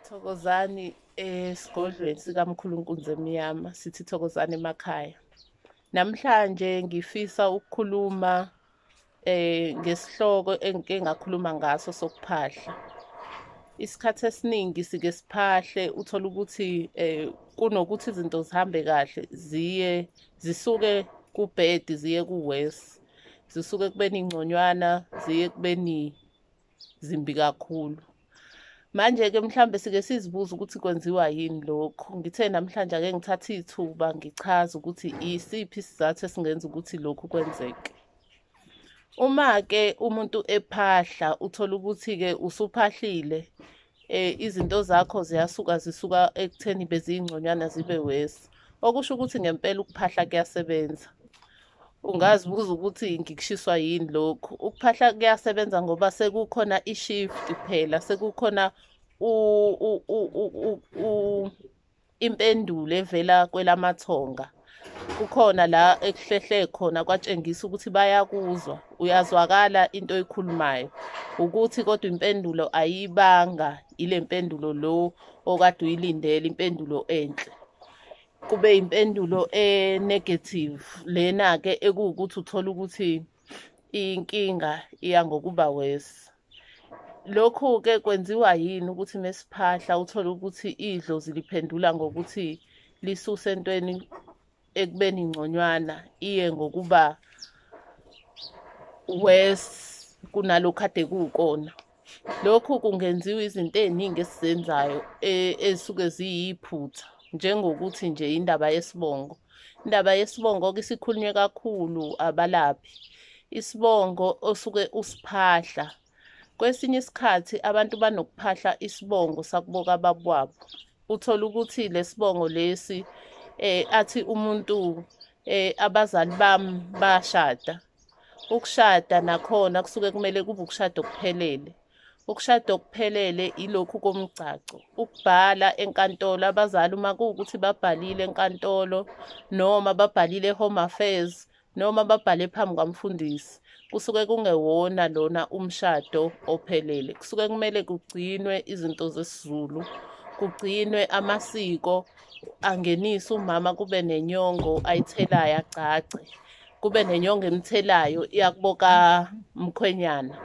Thokozani esigodlweni sikaMkhulu Nkunzemnyama, sithi thokozani emakhaya. Namhlanje ngifisa ukukhuluma ngesihloko engike ngakhuluma ngaso sokuphahla. Isikhathi esiningi sike siphahle uthole ukuthi kunokuthi izinto zihambe kahle ziye zisuke ku-bad ziye ku-worse, zisuke kubeni ngconywana ziye kubeni zimbi kakhulu. Manje-ke mhlambe sike sizibuze ukuthi kwenziwa yini lokhu. Ngithe namhlanje ake ngithathe ithuba ngichaze ukuthi isiphi isizathu esingenza ukuthi lokhu kwenzeke. Uma-ke umuntu ephahla uthola ukuthi-ke usuphahlile, izinto zakho ziyasuka zisuka ekutheni beziyingconywana zibe worse. Okusho ukuthi ngempela ukuphahla kuyasebenza. Ungazibuza ukuthi ngikushiswa yini lokhu. Ukuphahla kuyasebenza ngoba sekukhona i-shift phela, sekukhona impendulo evela kwelamathonga. Kukhona la ekuhlehle khona kwatshengisa ukuthi bayakuzwa, uyazwakala into oyikhulumayo. Ukuthi kodwa impendulo ayibanga ile mpendulo lo okade uyilindele, impendulo enhle. Kube impendulo e-negative lena-ke ekuwukuthi uthola ukuthi inkinga iya ngokuba worse. Lokhu-ke kwenziwa yini ukuthi mesiphahla uthole ukuthi idlozi liphendula ngokuthi lisuse entweni ekubeni ngconywana iye ngokuba worse kunalokhu kade kuwukona. Lokhu kungenziwa izinto ey'ningi esizenzayo ezisuke ziyiphutha, njengokuthi nje indaba yesibongo. Indaba yesibongo-ke isikhulunywe kakhulu abalaphi. Isibongo osuke usiphahla, kwesinye isikhathi abantu banokuphahla isibongo sakubo kababa wabo. Uthole ukuthi lesibongo lesi athi umuntu abazali bami bashada. Ukushada nakhona kusuke kumele kube ukushada okuphelele. Ukushada okuphelele ilokhu komgcagco, ukubhala enkantolo. Abazali uma kuwukuthi babhalile enkantolo noma babhalile e-Home Affairs noma babhale phambi kwamfundisi, kusuke kungewona lona umshado ophelele. Kusuke kumele kugcinwe izinto zesiZulu, kugcinwe amasiko, angenise umama kube nenyongo ayithelayo agcagce, kube nenyongo emthelayo iyakubo kamkhwenyana.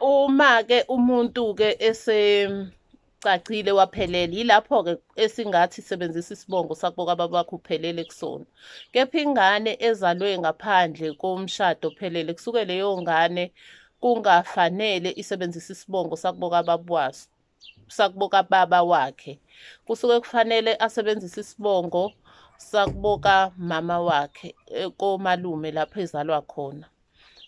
Uma-ke umuntu-ke esecacile waphelela, yilapho-ke esingathi sebenzisa isibongo sakubo kababa wakho uphelele kusona. Kepha ingane ezalwe ngaphandle komshado ophelele, kusuke leyo ngane kungafanele isebenzise isibongo sakubo kababa waso, sakubo kababa wakhe. Kusuke kufanele asebenzise isibongo sakubo kamama wakhe, komalume lapho ezalwa khona.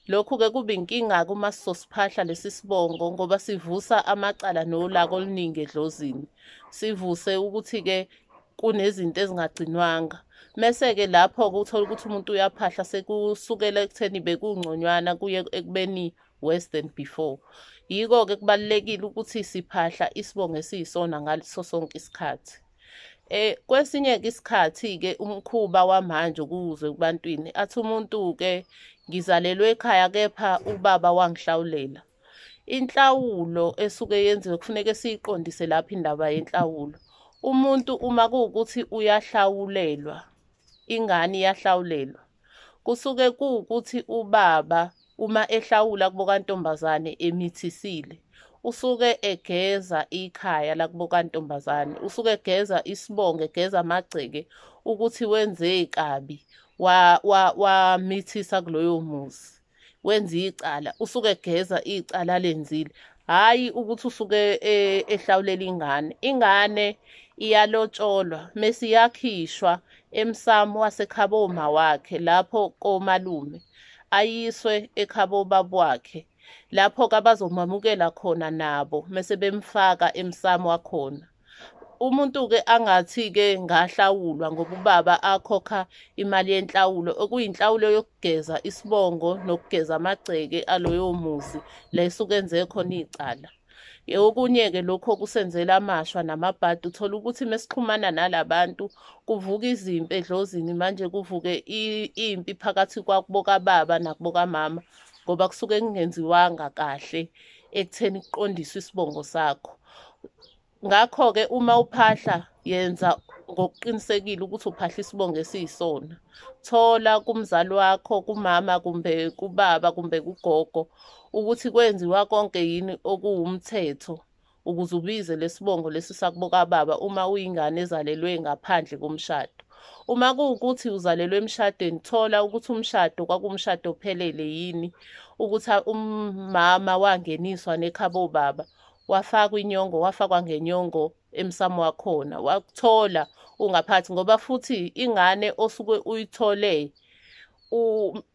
Lokhu-ke kuba inkinga-ke uma sizosiphahla lesi sibongo ngoba sivusa amacala nolaka oluningi edlozini. Sivuse ukuthi-ke kunezinto ezingagcinwanga. Mese-ke lapho-ke uthola ukuthi umuntu uyaphahla sekusukela ekutheni bekungconywana kuye ekubeni worse than before. Yiko-ke kubalulekile ukuthi siphahla isibongo esiyisona ngaleso sonke isikhathi. Kwesinye-ke isikhathi-ke umkhuba wamanje ukuze kubantwini athi umuntu-ke ngizalelwe ekhaya kepha ubaba wangihlawulela. Inhlawulo esuke yenziwe kufuneke siyiqondise lapho indaba yenhlawulo. Umuntu uma kuwukuthi uyahlawulelwa, ingane iyahlawulelwa, kusuke kuwukuthi ubaba uma ehlawula kubo kantombazane emithisile, usuke egeza ikhaya lakubo kantombazane, usuke egeza isibongo, egeza amagceke ukuthi wenze kabi, wamithisa kuloyo muzi, wenza icala, usuke egeza icala alenzile. Hhayi ukuthi usuke ehlawulela ingane. Ingane iyalotsholwa mese iyakhishwa emsamo wasekhabo ma wakhe lapho komalume, ayiswe ekhabo baba wakhe lapho-ke abazomamukela khona nabo mese bemfaka emsamo wakhona. Umuntu-ke angathi-ke ngahlawulwa ngoba ubaba akhokha imali yenhlawulo, okuyinhlawulo yokugeza isibongo nokugeza amagceke aloyo muzi la esuke enze khona icala. Okunye-ke lokhu okusenzela amashwa namabhadi, uthola ukuthi mesixhumana nalabantu kuvuka izimpi edlozini, manje kuvuke impi phakathi kwakubo kababa nakubo kamama ngoba kusuke kungenziwanga kahle ekutheni kuqondiswe isibongo sakho. Ngakho-ke uma uphahla yenza ngokuqinisekile ukuthi uphahla isibongo esiyisona. Thola kumzali wakho, kumama kumbe kubaba kumbe kugogo ukuthi kwenziwa konke yini okuwumthetho ukuze ubize lesibongo lesi sakubo kababa uma uyingane ezalelwe ngaphandle komshado. Uma kuwukuthi uzalelwe emshadweni, thola ukuthi umshado kwakuwumshado ophelele yini, ukuthi umama wangeniswa nekhabo baba, wafakwa inyongo, wafakwa ngenyongo emsamo wakhona, wakuthola ungaphathi. Ngoba futhi ingane osuke uyithole,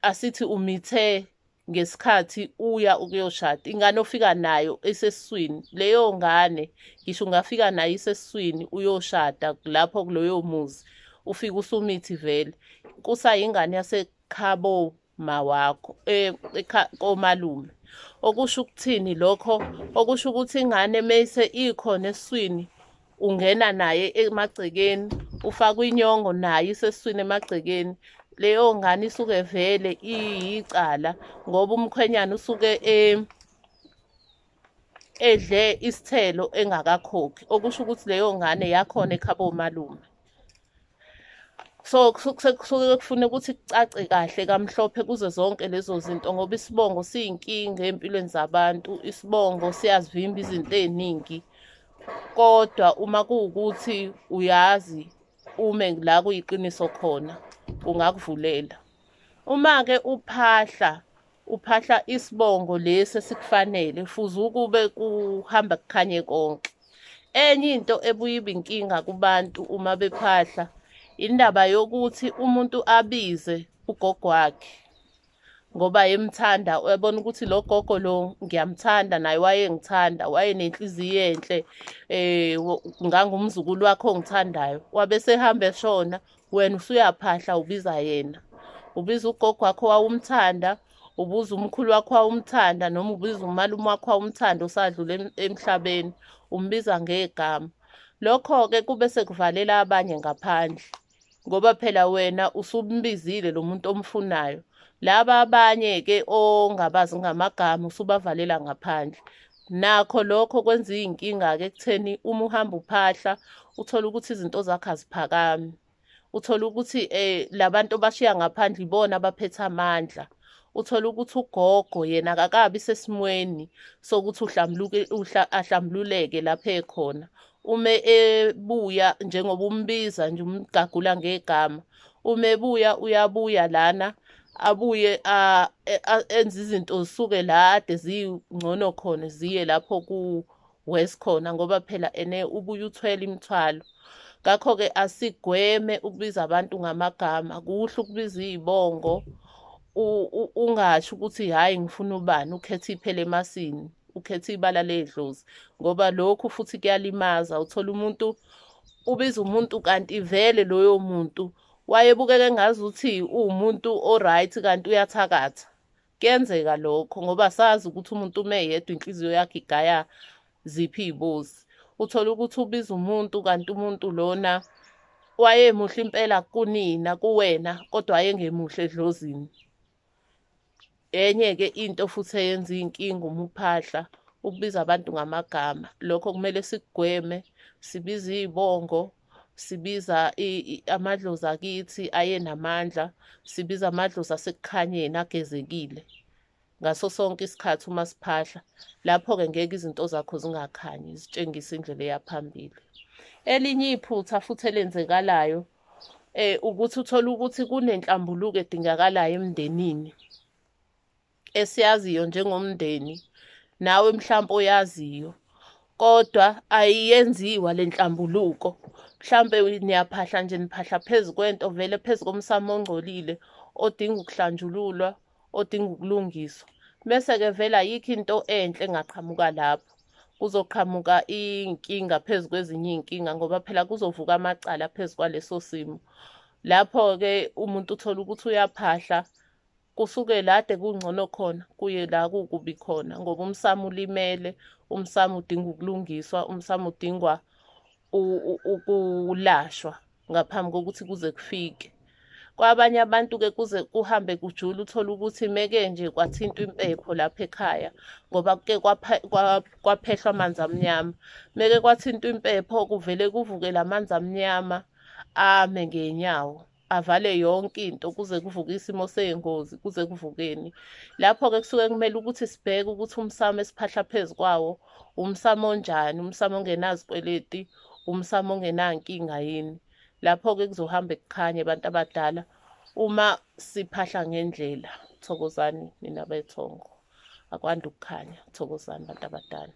asithi umithe ngesikhathi uya ukuyoshada, ingane ofika nayo esesiswini, leyo ngane ngisho ungafika nayo isesiswini uyoshada lapho kuloyo muzi, ufike usumithi vele, kusayingane yasekhabo mawakho, komalume. Okusho ukuthini lokho? Okusho ukuthi ingane meyise ikhona esiswini, ungena naye emagcekeni, ufakwa inyongo naye isesiswini emagcekeni, leyo ngane isuke vele iyicala ngoba umkhwenyana usuke edle isithelo engakakhokhi. Okusho ukuthi leyo ngane yakhona ekhabo malume. So kusuke kufuna ukuthi kucace kahle kamhlophe kuzo zonke lezo zinto, ngoba isibongo siyinkinga empilweni zabantu, isibongo siyazivimba izinto ey'ningi. Kodwa uma kuwukuthi uyazi ume la kuyiqiniso khona, kungakuvulela. Uma-ke uphahla, uphahla isibongo lesi esikufanele, fuze ukube kuhamba kukhanye konke. Enye into ebuye ibe inkinga kubantu uma bephahla, indaba yokuthi umuntu abize ugogo wakhe ngoba emthanda, uyabona ukuthi lo gogo lo ngiyamthanda, naye wayengithanda, wayenenhliziyo enhle, ngangumzukulu wakhe ongithandayo, wabe sehamba eshona, wena usuyaphahla ubiza yena, ubiza ugogo wakho wawumthanda, ubuza umkhulu wakho wawumthanda, noma ubiza umalume wakho wawumthanda osadlula emhlabeni, umbiza ngegama. Lokho-ke kube sekuvalela abanye ngaphandle, ngoba phela wena usumbizile lo muntu omfunayo. Laba abanye-ke ongabazi ngamagama usubavalela ngaphandle. Nakho lokho kwenza iy'nkinga-ke ekutheni uma uhamba uphahla uthole ukuthi izinto zakho aziphakami. Uthole ukuthi labantu obashiya ngaphandle ibona abaphethe amandla. Uthole ukuthi ugogo yena akakabi sesimweni sokuthi ahlambululeke lapho ekhona. Uma ebuya njengoba umbiza nje umgagula ngegama, uma ebuya uyabuya lana abuye enze izinto zisuke la ade zingcono khona ziye lapho ku-worse khona, ngoba phela ene ubuye uthwele imithwalo. Ngakho-ke asigweme ukubiza abantu ngamagama, kuhle ukubiza iy'bongo, ungasho ukuthi hhayi ngifuna ubani, ukhethe iphele emasini, ukhethe ibala ledlozi, ngoba lokhu futhi kuyalimaza. Uthola umuntu ubiza umuntu kanti vele loyo muntu wayebukeka engazuthi uwumuntu o-right kanti uyathakatha. Kuyenzeka lokho ngoba sazi ukuthi umuntu uma eyedwa inhliziyo yakhe igaya ziphi iy'bozi. Uthola ukuthi ubiza umuntu kanti umuntu lona wayemuhle impela kunina, kuwena, kodwa wayengemuhle edlozini. Enye-ke into futhi eyenza iy'nkinga uma uphahla, ukubiza abantu ngamagama. Lokho kumele sikugweme, sibize iy'bongo, sibiza amadlozi akithi ayenamandla, sibiza amadlozi asekukhanyeni agezekile ngaso sonke isikhathi uma siphahla. Lapho-ke ngeke izinto zakho zingakhanyi, zitshengise indlela eya phambili. Elinye iphutha futhi elenzekalayo ukuthi uthole ukuthi kunenhlambuluko edingakalayo emndenini esiyaziyo njengomndeni, nawe mhlampe oyaziyo, kodwa ayiyenziwa le nhlambuluko. Mhlampe niyaphahla nje, niphahla phezu kwento vele, phezu komsamo ongcolile odinga ukuhlanjululwa, odinga ukulungiswa. Bese-ke vele ayikho into enhle engaqhamuka lapho. Kuzoqhamuka iy'nkinga phezu kwezinye iy'nkinga, ngoba phela kuzovuka amacala phezu kwaleso simo. Lapho-ke umuntu uthola ukuthi uyaphahla, kusuke lade kungcono khona kuye la kukubi khona, ngoba umsamo ulimele, umsamo udinga ukulungiswa, umsamo udingwa ukulashwa ngaphambi kokuthi kuze kufike. Kwabanye abantu-ke kuze kuhambe kujule, uthole ukuthi meke nje kwathintwa impepho lapha ekhaya, ngoba kuke kwaphehlwa amanzi amnyama. Meke kwathintwa impepho kuvele kuvuke la manzi amnyama ame ngey'nyawo, avale yonke into kuze kuvuke isimo sey'ngozi, kuze kuvukeni. Lapho-ke kusuke kumele ukuthi sibheke ukuthi umsamo esiphahla phezu kwawo umsamo onjani, umsamo ongenazikweleti, umsamo ongenankinga yini. Lapho-ke kuzohambe kukhanye bantu abadala uma siphahla ngendlela. Thokozani nina bethongo. Akwande ukukhanya. Thokozani bantu abadala.